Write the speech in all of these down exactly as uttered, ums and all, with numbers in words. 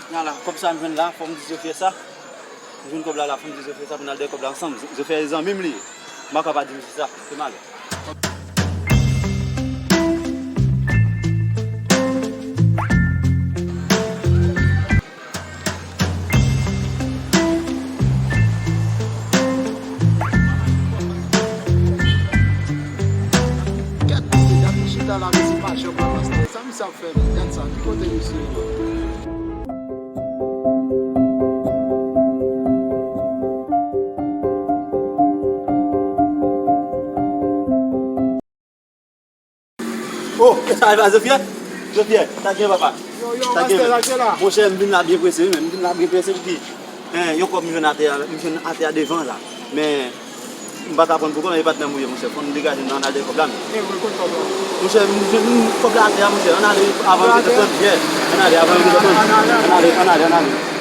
Kounya la, kòb sa m jwenn la, fò m di Zofyè sa. M jwenn kòb la la, fò m di Zofyè sa pou n al dèyè kòb la ansanm. Zo-, Zofyè e zanmi m li ye. M pa ka pa di misye sa, se malè. Gad misye, gad li chita la, misye pa janm avanse. Sa misye ap fè menm? Gad sa, ki kote misye ye? Oh, sa va, Zofyè? Zofyè, sa k gen, papa? Yo, yo, sa k gen, pastè, men? Sa k gen la? Monchè, m vin la byen prese, wi, men. M vin la byen prese, epi, eh, yon kòb m jwenn atè a, m jwenn atè a devan la. Men, m pa ka pran pou kò, men e patnè m ou ye, monchè. Fò n degaje n nan, n al dèyè kòb la, men. E vre, kot kòb la? Monchè, m jwenn kòb la atè a, monchè. Ann ale avan yo te tann, yeah. Ann ale avan yo te tann. Ann ale, ann ale, ann ale.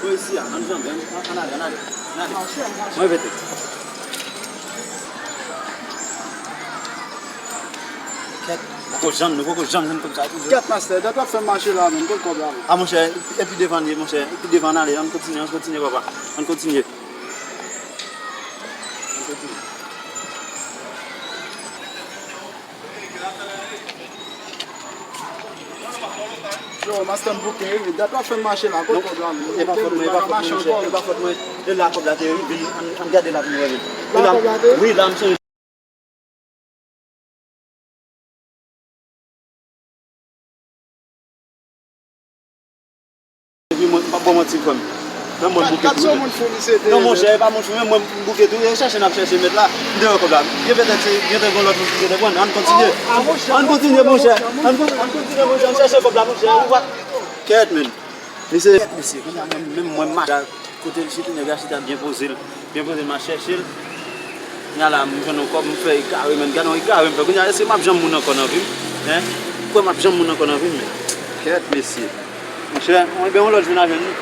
Bo isi a, ann janbe, ann, ann ale, ann ale, ann ale. Mwen vete. Kèt, nou poko janm, nou poko janm jwenn kòb sa toujou. Kèt, mastè, dat w ap fè m mache la menm, kot kòb la menm? A, monchè, e pi devan li ye, monchè, e pi devan n ale, ann kontinye, ann kontinye, papa, ann kontinye. Ann kontinye. Yo, mastè m bouke, wi, dat w ap fè m mache la, kot kòb la menm? E pa fòt mwen, e pa fòt mwen, monchè, e pa fòt mwen. E la kòb la te rive, ann, ann gade la pou nou wè, wi. La kòb la te? Wi, la m sonje. Epi mwen, m p ap ba w manti, frè m. Menm mwen m bouke tou, wi. Non, monchè, e pa moun fou, menm mwen m bouke tou. E chèche n ap chèche mèt la. M te wè kòb la. Gen petèt se, gen te gen lòt moun ki te pran. Ann kontinye. Ann kontinye, monchè. Ann kon-, ann kontinye, monchè. Ann chèche kòb la, monchè. Ou pa. Kèt, men. Mesye, mesye, kounye a mwen menm, mwen m mache la, kote l chita, nèg la chita byen poze l, byen poze l, m ap chèche l. Kounye a la, m jwenn yon kòb, m fè egare, men gade yon egare m fè. Kounye a, èske m ap janm moun ankò nan vi m? Hein? Ou kwè m ap janm moun ankò nan vi m, men? Kèt, mesye. Monchè, mwen, ben, yon lòt jou n a jwenn li.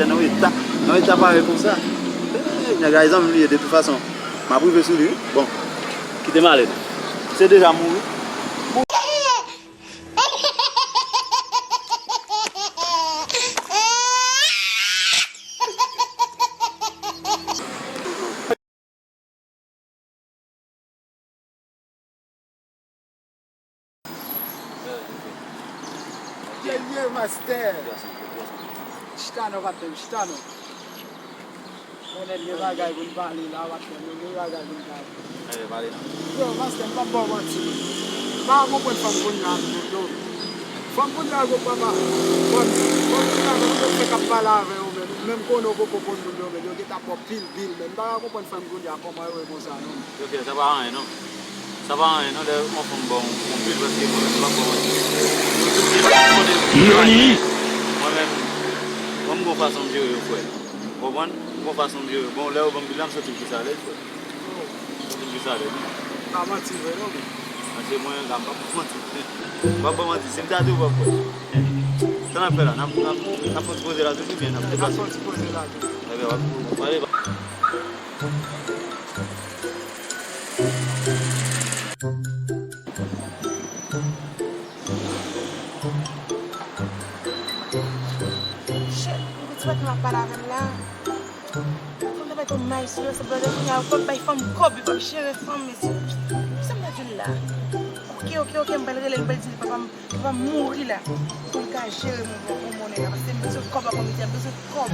Nan eta, nan eta parèy konsa. Eh, nèg la e zanmi m li ye de tout fason. M ap rive sou li, wi. Bon, kite m ale non. Misye deja mouri. Dènye mastè. Chita non, patnè m, chita non. Bonèt, gen bagay pou n pale la, patnè m, gen bagay pou n pale. Yo, mastè, m p ap ba w manti. M pa konprann fanm kounye a non, yo. Fanm kounye a, yo, papa. Fanm, fanm kounye a, yo fèk ap pale avè yo, men. Menm konnen w poko konn moun yo, men yo gentan ba w pil bil, men. M pa ka konprann fanm kounye a, kòman yo ye konsa, non. Yo fè sa pa anyen, non. Sa pa anyen, non, lè yon fanm ba w yon bil, paske mwen menm, m p ap ba w manti. Nani? Mwen menm, mwen, m gon fason m jere yo, frè. Ou konprann? M gon fason m jere yo. Bon, lè yo ban m bil la, m santi m plis alèz, frè. M santi m plis alèz, wi. Pa manti vre, non, men. Paske mwen, la, m p ap ba w manti. M p ap ba w manti. Si m ta di w, w p ap kwè. Sa n ap fè la? N ap, n ap, n ap fè yon ti poze la tou, oubyen n ap deplase? N ap fè yon ti poze la tou. Ebyen, w ap, w ap pale. Shit, yon ti patnè m ap pale avè m la. Fò m ta bay yon may sou yo, se blòdè kounye a, fò m bay fanm kòb, li p ap jere fanm, mesye. Sa m ta di l la? Oke, oke, oke, m pral rele l, m pral di l, papa m, papa m mouri la. Pou l ka jere m yon bon monnen la, paske m bezwen kòb la, kòm li di, m bezwen kòb.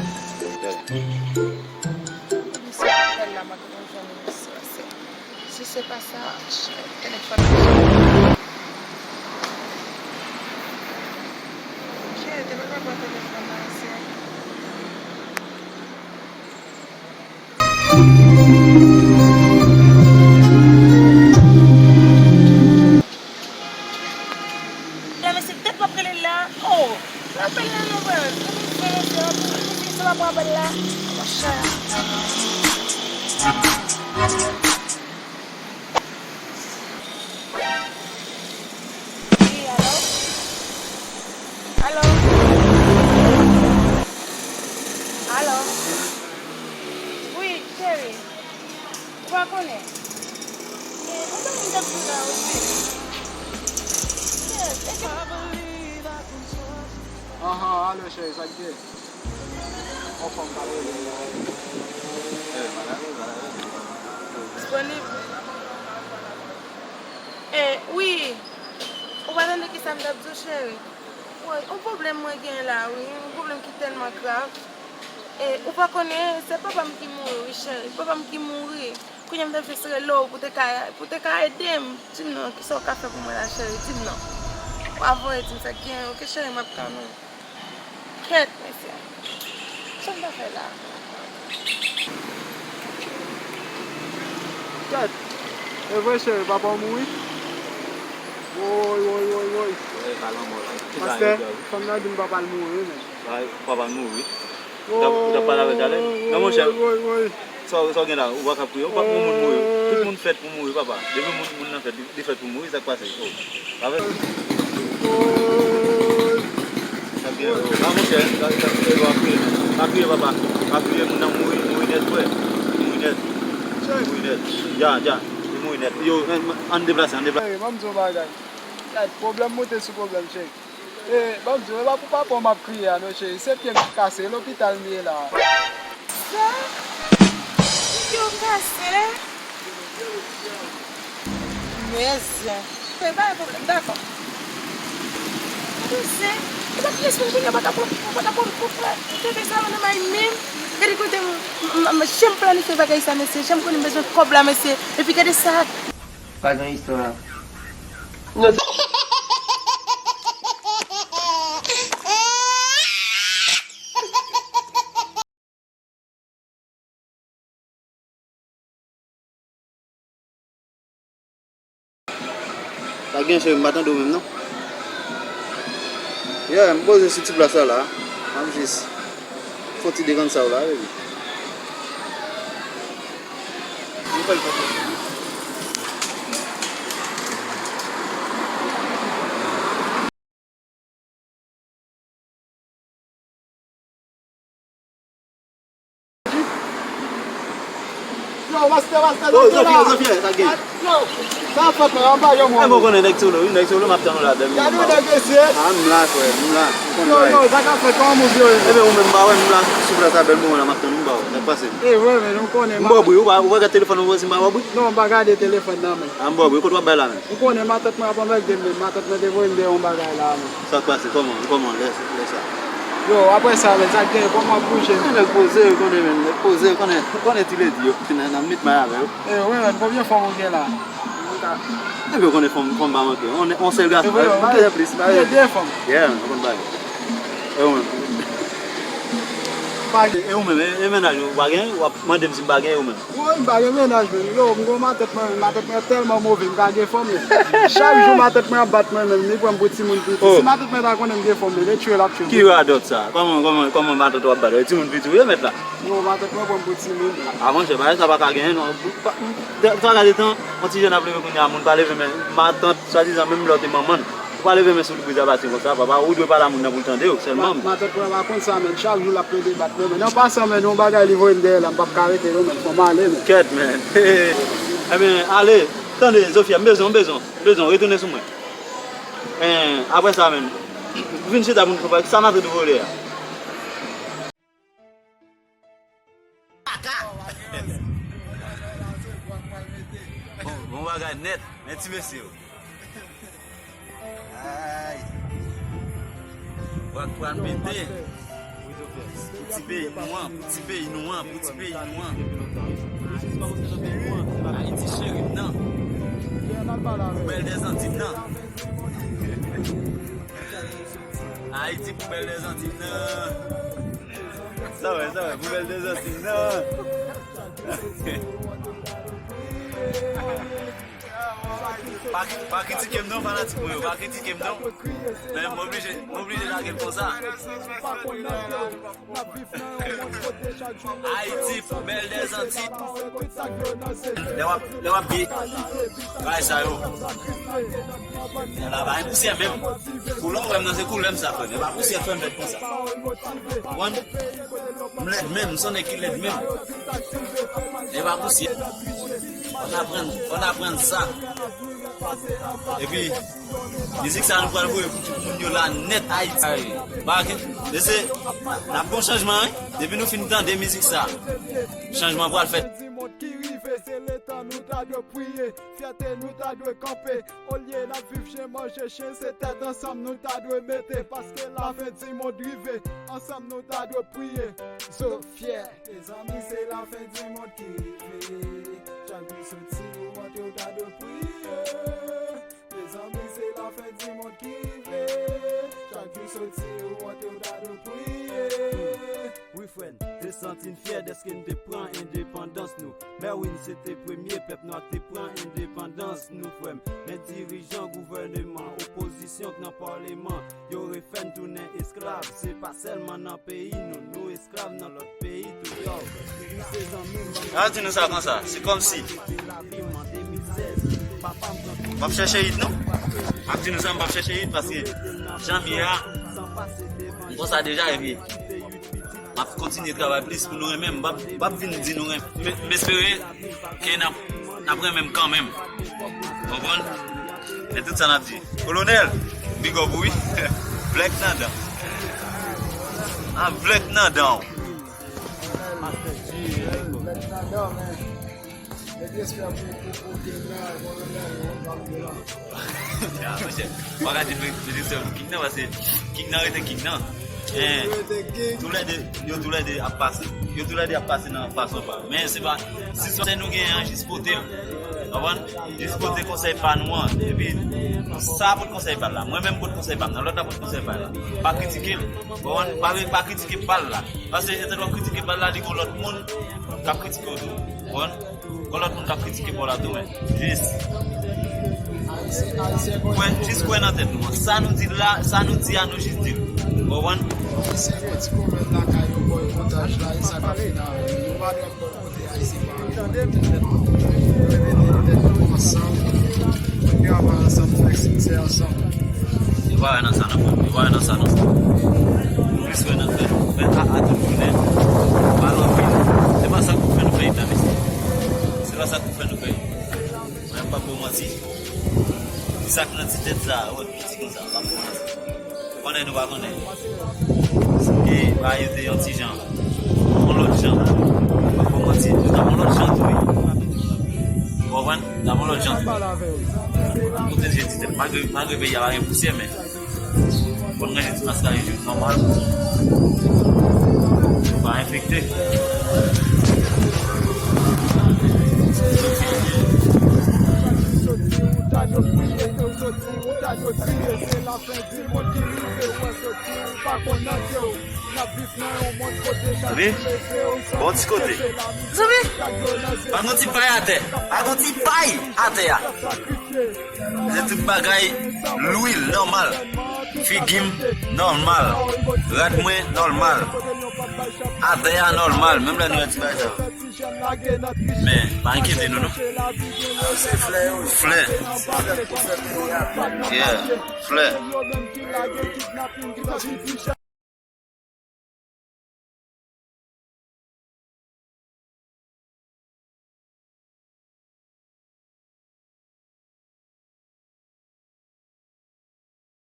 Mesye, apèl la, m ap jwenn mesye, mesye. Si se pa sa, telefòn nan. Cheri, te pa ka pran telefòn nan, se. La, men se tèt m ap rele la. Oh, rapèl la non, frè. Sa pa pran apèl la. Monchè. Wi, alo? Alo? Alo? Wi, cheri. Ou pa konnen? Eh, ou pa konn sa pou la, wi, cheri. Yes, e ke Anhan, alo, cheri, sa k gen? On fanm k ap rele m la. Disponib. Eh, wi. Ou pa tande kisa m t ap di w, cheri? Woy, yon pwoblèm mwen gen la, wi. Yon pwoblèm ki tèlman grav. Eh, ou pa konnen, se papa m ki mouri, wi, cheri. Papa m ki mouri. Kounye a m t ap jis rele w pou te ka, pou te ka ede m. Di m non, kisa w ka fè pou mwen la, cheri? Di m non. W a voye di m sa k gen, oke, cheri, m ap tann ou. Kèt, mesye. Sa m ta fè la? Kèt. E vre, cheri, papa w mouri? Woy, woy, woy, woy. Mastè, fanm nan di m papa l mouri, men. Papa l mouri? Ou t ap, ou t ap pale avè l talè? Non, monchè. Woy, woy, woy. Sa w, sa w gen la? Ou pa ka priye. Ou pa pou moun mouri. Tout moun fèt pou mouri, papa. Depi moun, moun nan fèt, li, li fèt pou mouri, sa k pase? Oh. Pa vre? Sa byen, oh. Pa monchè, sa, sa, sa, pa kriye. Pa kriye, papa. Pa kriye, moun nan mouri, mouri nèt, frè. Mouri nèt. Mouri nèt. Dja, dja. Li mouri nèt. Yo, ann deplase, ann deplase. Hey, ban m di w yon bagay. Gad, pwoblèm moute sou pwoblèm, cheri. E, ban m di w, e pa pou papa w m ap kriye a non, cheri. Se pye m ki kase, e lopital m ye la. Sa? Pye w kase? Mezyen. E pa gen pwoblèm, dakò. Mezyen, e pa pyès moun kounye a pa ka pran, pa ka pran koup la. Bebe sa nan may menm. Gade kote m, m, m, jan m planifye bagay sa, mesye. Jan m konnen m bezwen kòb la, mesye. Epi gade sa. Pa gen istwa. Pa gen cheri, m pa tande w menm non. Yeah, m poze sou ti plas la la. M ap jis fè yon ti dekonn sa w la, baby. Yo, mastè, mastè, oh, Zofia, Zofia, sa gen? Yo, sa fèt la, anba yo, mwen. Mwen konnen nèg Solo, wi, nèg Solo, m ap tann ou la, dèm. Gade yon nèg mesye. Ah, m la, frè, m la. Yo, yo, sa ka fèt, kòman moun yo ye? Ebyen, ou menm, m pa wè, m la, sou plas la, bèl moman la, m ap tann ou, m pa wè, sa k pase? E, vre, men nou konnen. M ba w bri, ou pa, ou pa gade telefòn ou, si m pa ba w bri? Non, m pa gade telefòn nan, men. Ah, m ba w bri, kote w ap bay la, men? Ou konnen matant mwen ap anmède m, men matant mwen te voye m dèyè yon bagay la, men. Sa k pase? Kòman, kòman lè, lè sa? Yo, apre sa, men, sa k genyen? Kòman w ap bouje? Men nèg poze, ou konnen, men, nèg poze, ou konnen, ou konnen ti ledi yo, nan, nan mit may avè yo. E, wi, men, konbyen fanm ou gen la? Ebyen, ou konnen fanm, fanm pa manke. On, on sèl gason. E, wi, pa gen plis, pa gen. Gen de fanm. Yeah, ou konn bagay. E ou menm? Pa gen. E ou menm, e, e mennaj ou pa gen? W ap mande m si m pa gen, e ou menm? Woy, m pa gen mennaj, men. Yo, m gon matant mwen, men matant mwen tèlman move, m pa gen fanm, men. Chak jou matant mwen ap bat mwen, men li pran m pou timoun piti. Oh. Si matant mwen ta konnen m gen fanm, men li tchwe l ap tchwe m. Ki radòt sa? Kòman, kòman, kòman matant ou ap bat ou? E timoun piti ou ye mèt la? Non, matant mwen pran m pou timoun. A, monchè, bagay sa pa ka genyen, non. Pa, sa gade tan, yon ti jèn ap leve kounye a, moun pa leve men matant, swadizan menm lè w te manman l. Ou pa leve men sou li pou di a pase konsa, papa, ou dwe pale a moun nan pou l tande w, sèlman. Ma-, matant mwen pa konn sa, men, chak jou l ap plede bat mwen, men. An pasan, men, yon bagay li voye m dèyè la, m p ap ka rete, non, men, fò m ale, men. Kèt, men. Ebyen, ale, tande, Zofia, m bezwen w, m bezwen w, m bezwen w, retounen sou mwen. En, apre sa, men, vin chita pou n fè sa, matant ou vole a. Bon, bon bagay nèt, men ti mesye yo. Ay. Wak pral pete. Pou ti peyi nou an, pou ti peyi nou an, pou ti peyi nou an. Ayiti cheri m nan. Pou bèl dèzanti m nan. Ayiti pou bèl dèzanti m nan. Sa vre, sa vre, pou bèl dèzanti m nan. Pa, pa kritike m non, fanatik mwen yo, pa kritike m non. Men m oblije, m oblije lage l konsa. Ayiti, pou bèl dèzanti. Lè w ap, lè w ap di bagay sa yo. Lè la pa gen pousyè menm. Koulè w wè m nan, se koulè m sa, frè m. E pa pousyè fè m fèt konsa. Konprann? M lèd menm, m se yon nèg ki lèd menm. E pa pousyè. Ann aprann, ann aprann sa. Epi, mizik sa nou pral voye pou tout moun yo la nèt Ayiti. Ay, pa gen, mesye, n ap gon chanjman, wi. Depi nou fin tande mizik sa, chanjman pral fèt. Di mond ki rive, se letan nou ta dwe priye. Fyète nou ta dwe kanpe. Olye n ap viv chen manje chen, se tèt ansanm nou ta dwe mete. Paske lafen di mond rive, ansanm nou ta dwe priye. Zo fyè. Mezanmi, se lafen di mond ki rive. Chak jou soti ou rantre, ou ta dwe priye. Mezanmi, se lafen di mond ki rive. Chak jou soti ou rantre, ou ta dwe priye. Wi, frè m, te santi n fyè dèske n te pran endepandans nou. Mèwin, se te premye pèp nwa k te pran endepandans nou, frè m. Men dirijan, gouvèneman, opozisyon k nan palman, yo refè n tounen esklav. Se pa sèlman nan peyi nou, nou esklav nan lòt peyi tou. Yo, wi, se zanmi m. A, di nou sa konsa, se kòmsi. M ap chèche it non. M ap di nou sa, m p ap chèche it paske jan m ye a, m konsa deja epi m ap kontinye travay plis pou nou renmen m. M p ap, m p ap vin di nou renmen. M, m espere ke n ap, n ap renmen m kanmenm. Konprann? Men tout sa n ap di. Kolonèl, big up ou wi. Black nan dan. A, Black nan dan. Black nan dan, men. Mete respè pou, pou, pou King nan, kolonèl, yo, yo, yo. Ya, monchè, pa ka di mete respè pou King nan, paske King nan rete King nan. Eh, toulède, yo toulède ap pase. Yo toulède ap pase nan fason pa. Men se pa, si se nou genyen an, jis pote l. Konprann? Jis pote konsèy pa nou an. Epi, sa pot konsèy pa l la. Mwen menm pot konsèy pa m nan. Lòt la pot konsèy pa l la. Pa kritike l. Konprann? Pa, pa kritike pa l la. Paske etan w ap kritike pa l la, li gon lòt moun k ap kritike w tou. Konprann? Gon lòt moun k ap kritike pa w la tou, men. Jis. Kwè, jis kwè nan tèt nou. Sa nou di la, sa nou di a, nou jis di l. Konprann? Ayisyen fè ti komèt lakay yo, bò yo montaj la, e sa k ap fini avè yo. Yo pa dwe ap bò kote Ayisyen pa yo. Yo rete nan tèt yo ansanm. Travay ansanm, flex misè ansanm. Yo pa wè nan sa non, frè m. Yo pa wè nan sa non. Plis wè nan fè, fè a, a tout jounen. Pale anpil. Se pa sa k pou fè nou fè it la, mesye. Se pa sa k pou fè nou fè it. Mwen, m p ap ba w manti. Sa k nan ti tèt sa, wè, piti konsa, m p ap ba w manti. Konnen nou pa konnen. E bagay yo te yon ti jan. Yon lòt jan. M p ap ba w manti, nou t ap yon lòt jan tou, wi. Ou konprann? N ap yon lòt jan tou. Pwoteje ti tèt. Malgre, malgre peyi a pa gen pousyè, men konn ranje ti maskara yo nòmal. Yo pa enfekte. Zanmi, bon ti kote. Zanmi, pa gon ti pay atè. Pa gon ti pay atè a. Se tout bagay lwil nòmal. Figi m nòmal. Rad mwen nòmal. Atè a nòmal. Menm lè nou wè ti bagay sa yo. Men, pa enkyete nou non. Flè. Yeah, flè.